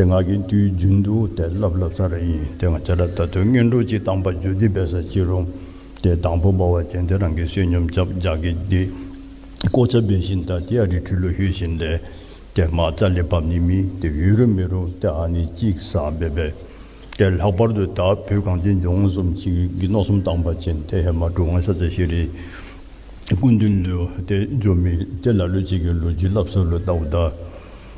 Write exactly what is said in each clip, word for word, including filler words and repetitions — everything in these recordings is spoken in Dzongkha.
ཏེ་ང་གིས་དུས་རྒྱུན་དུ་ཏེ་སླབ་སླབ་ས་ར་ཨིན། ཏེ་ང་བཅས་ར་ད་ལྟོ་སྔོན་འགྲོ་ཅིག་བཏང་པར་འགྱོ་སྟེ་འབད་ས་ཅིག་རུང་ཏེ་དང་པོ་འབད་བ་ཅིན་ཏེ་རང་གིས་བསོད་སྙོམས་རྐྱབ་རྒྱགས་ཀྱི་འདི་གོ་ཆ་འབད་ཞིནམ་ད་ཏེ་ཨ་རི་ཁྲི་ལུ་ལྷོད་ཞིནམ་ལས་ཏེ་མར་རྩ་ལས་འབབ་ནི་མེད། ཏེ་ཡོད་རུང་མེད་རུང་ཏེ་ཨ་ནི་ཅིག་ཟ་འབད་སྦེ་ཏེ་ལྷག་པར་དུ་ད་བོད་གངས་ཅན་ལྗོངས་བཟུམ་ཅིག་གི་མནོ་བསམ་བཏང་པ་ཅིན་ཏེ་ཧེ་མ་གྲུབ་དབང་ཤཱཀྱ་ཤྲཱི་སྐུ་མདུན་ལུ་ཏེ་འགྱོ་མི་ཏེ་ལ་ལུ་ཅིག་གིས་ལོ་རྒྱུས་སླབ་ས་ལུ་བལྟཝ་ད་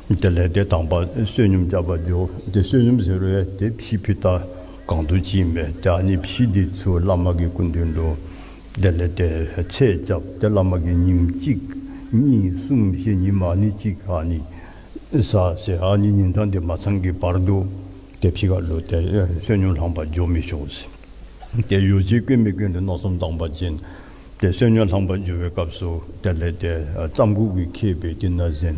དེ་ལས་ཏེ་དང་པ་བསོད་སྙོམས་རྐྱབ་པར་འགྱོ། ཏེ་བསོད་སྙོམས་ཟེར་རུང་ཡང་ཏེ་ཕྱེ་ཕུད་ད་གང་དུ་ཅིག་མས། ཏེ་ཨ་ནི་ཕྱེ་འདི་ཚུ་བླ་མ་གི་སྐུ་མདུན་ལུ་དེ་ལས་ཏེ་ཚད་རྐྱབ། ཏེ་བླ་མ་གིས་ཉིནམ་གཅིག་གཉིས་གསུམ་བཞི་ཉིནམ་ཨ་ནི་གཅིག་ཨ་ནི་ཟ་ཟེར། ཨ་ནི་ཉིན་གྲངས་འདི་མ་ཚང་གི་བར་དུ་ཏེ་ཕྱི་ཁ་ལུ་ཏེ་ཨེ་བསོད་སྙོམས་ལེན་པར་འགྱོ་མི་ཆོག་ཟེར། ཏེ་ཡོ་བྱད་གྱོན་མི་གྱོན་ལུ་མནོ་བསམ་བཏང་པ་ཅིན་ཏེ་བསོད་སྙོམས་ལེན་པར་འགྱོ་བའི་སྐབས་སུ་དེ་ལས་ཏེ་ཨ་རྩམ་ཁུག་གི་ཁེབས་སྦེ་དེ་ནང་གཟན།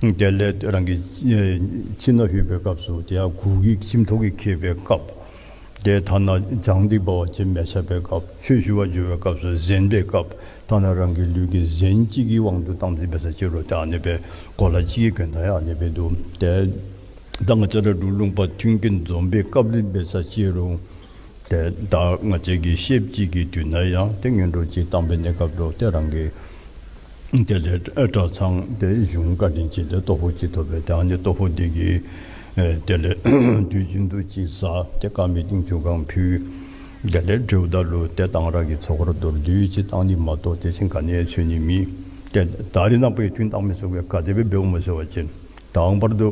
དེ་ལས་རང་གི་ཨེ་ཁྱིམ་ནང་ལྷོད་པའི་སྐབས་སུ་ཏེ་ཡར་གུར་གྱི་ཁྱིམ་ཐོག་གི་ཁེབས་སྦེ་བཀབ། ཏེ་ཐ་ན་བྱང་འདི་འབད་བ་ཅིན་མལ་ཆ་སྦེ་བཀབ། ཆོས་ཞུ་བར་འགྱོ་བའི་སྐབས་སུ་གཟན་སྦེ་བཀབ། ཐ་ན་རང་གི་ལུས་ཀྱི་གཟན་གཅིག་གི་དབང་དུ་བཏང་སྟེ་འབད་ས་ཅིག་རུང་ཏེ་ཨ་ནི་སྦེ་གོ་ལ་གཅིག་གི་གྱོན་ཐངས་ཡང་ཨ་ནི་སྦེ་འདུག། ཏེ་ད་ང་བཅས་ར་འབྲུག་ལུང་པ་མཐུན་རྐྱེན་འཛོམས་པའི་སྐབས་ལུ་འབད་ས་ཅིག་རུང་ཏེ་ད་ང་བཅས་ཀྱི་ཤེསཔ་ཅིག་གི་དུས་ན་ཡང་ཏེ་སྔོན་འགྲོ་ཅིག་བཏང་པའི་གནས་སྐབས་ལུ་ཏེ་རང་གི་དེ་ལས་གྲྭ་ཚང་ཏེ་གཞུང་བཀའ་དྲིན་ཅན་ཏེ་ལྟོ་ཕོགས་ཅིག་ཐོབ་པས། ཏེ་ཨ་ནི་ལྟོ་ཕོགས་འདི་གིས་ཨེ་དེ་ལས་དུས་རྒྱུན་དུ་ཅིག་ཟ། ཏེ་དཀར་མེ་ཏིང་ཆུ་གང་ཕུལ། དེ་ལས་གྲོལཝ་ད་ལུ་ཏེ་གཏང་རག་གི་ཚོགས་འཁོར་མདོར་བསྡུས་ཅིག་བཏང་ནི་མ་གཏོགས་དེ་བཞིན་ག་ནི་ཡང་འཚོལ་ནི་མེད། ཏེ་ད་རེས་ནངས་པ་ཡང་ཐུན་བཏང་མི་ཚུ་གིས་ག་དེ་སྦེ་འབདཝ་སྨོ་ཟེར་བ་ཅིན་དང་པར་དུ་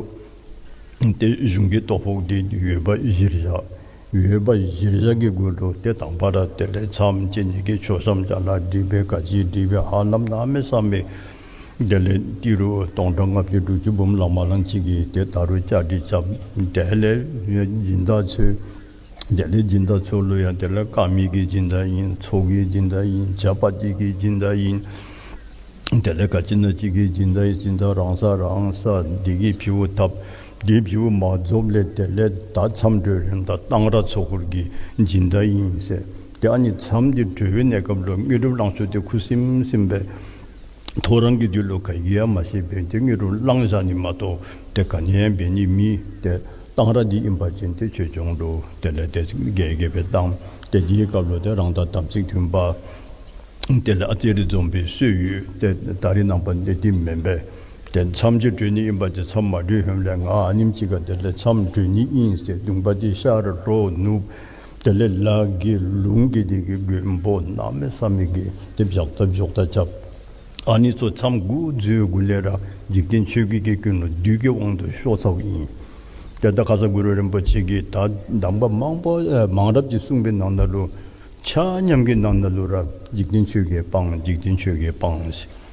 ཏེ་གཞུང་གི་ལྟོ་ཕོགས་འདི་ཡོད་པ་གཞིར་བཞག། ཡོད་པ་གཞིར་བཞག་གི་སྒོ་ལུ་ཏེ་དང་པ་ར་དེ་ལས་མཚམས་བཅད་ནི་གི་མཆོད་བཤམ་ཅ་ལ་སྒྲིག་སྦེ་ག་ཅི་སྒྲིག་སྦེ་ཧ་ལམ་གནམ་མེད་ས་མེད་དེ་ལས་ཏི་རུ་སྟོང་ཕྲག་ལྔ་བཅུ་དྲུག་ཅུ་འབུམ་ལང་མ་ལང་ཅིག་གི་ཏེ་ད་རུང་བཅའ་སྒྲིག་རྐྱབ། དེ་ལས་སྦྱིན་བདག་འཚོལ། དེ་ལས་སྦྱིན་བདག་ཚུ་ལུ་ཡང་དེ་ལས་དཀར་མེ་གི་སྦྱིན་བདག་ཨིན། ཚོགས་ཀྱི་སྦྱིན་བདག་ཨིན། ཇ་པ་ཏི་གི་སྦྱིན་བདག་ཨིན། དེ་ལས་ག་ཅི་ན་ཅིག་གི་སྦྱིན་བདག་ཨིན། སྦྱིན་བདག་རང་ས་རང་ས་འདི་གི་ཕྱི་བོ་ཐབ། འདི་ཕྱི་བོ་མ་རྫོགསཔ་ལས་དེ་ལས་ད་མཚམས་གྲོལ་རན་ད་གཏང་རག་ཚོགས་འཁོར་གྱི་སྦྱིན་བདག་ཨིན་ཟེར། ཏེ་ཨ་ནི་མཚམས་འདི་གྲོལ་བའི་གནས་སྐབས་ལུ་དངོས་གྲུབ་བླང་ཆོག་འདི་ཁུ་སིམ་སིམ་སྦེ་ཐོ་རངས་ཀྱི་དུས་ལུ་ག་གིས་ཡང་མ་ཤེས་པས། ཏེ་དངོས་གྲུབ་བླང་བཞག་ནི་མ་གཏོགས་ཏེ་ག་ནི་ཡང་འབད་ནི་མེད། ཏེ་གཏང་རག་འདི་ཨིན་པ་ཅིན་ཏེ་ཆོས་སྐྱོང་ལུ་དེ་ལས་ཏེ་རྒྱས་རྒྱས་སྦེ་གཏང་། ཏེ་འདི་གི་སྐབས་ལུ་ཏེ་རང་དང་དམ་ཚིག་མཐུན་པ་དེ་ལས་ཨ་ཙི་རེ་འཛོམས་པའི་སྲོལ་ཡོད། ཏེ་ད་རེས་ནངས་པ་འདི་འདི་མེན་པས། ཏེ་མཚམས་ཅིག་གྲོལ་ནི་ཨིན་པ་ཅིན་མཚམས་མ་གྲོལ་ཧེ་མ་ལས་ང་ཨ་ནེམ་ཅིག་ཁར་དེ་ལས་མཚམས་གྲོལ་ནི་ཨིན་ཟེར་གདོང་པ་འདི་ཤར་ལྷོ་ནུབ་དེ་ལས་ལ་གི་ལུང་གི་འདི་གི་མགོན་པོ་གནམ་མེད་ས་མེད་ཀྱི་ཏེ་བཞག་ད་བཞག་ད་རྐྱབ། ཨ་ནི་ཚུ་མཚམས་འགོ་བཙུགས་གུ་ལས་ར་འཇིག་རྟེན་ཆོས་བརྒྱད་ཀྱི་ཀུན་སློང་བདུད་ཀྱི་དབང་དུ་ཤོར་ཚརཝ་ཨིན། ཏེ་ད་ཁ་སང་གུ་རུ་རིན་པོ་ཆེ་གིས་ད་གདམས་པ་མང་པོ་ཨེ་མང་རབས་ཅིག་གསུངས་པའི་ནང་ན་ལུ་ཆ་མཉམ་གྱི་ནང་ན་ལུ་ར་འཇིག་རྟེན་ཆོས་བརྒྱད་སྤང་། འཇིག་རྟེན་ཆོས་བརྒྱད་སྤང་ཟེར།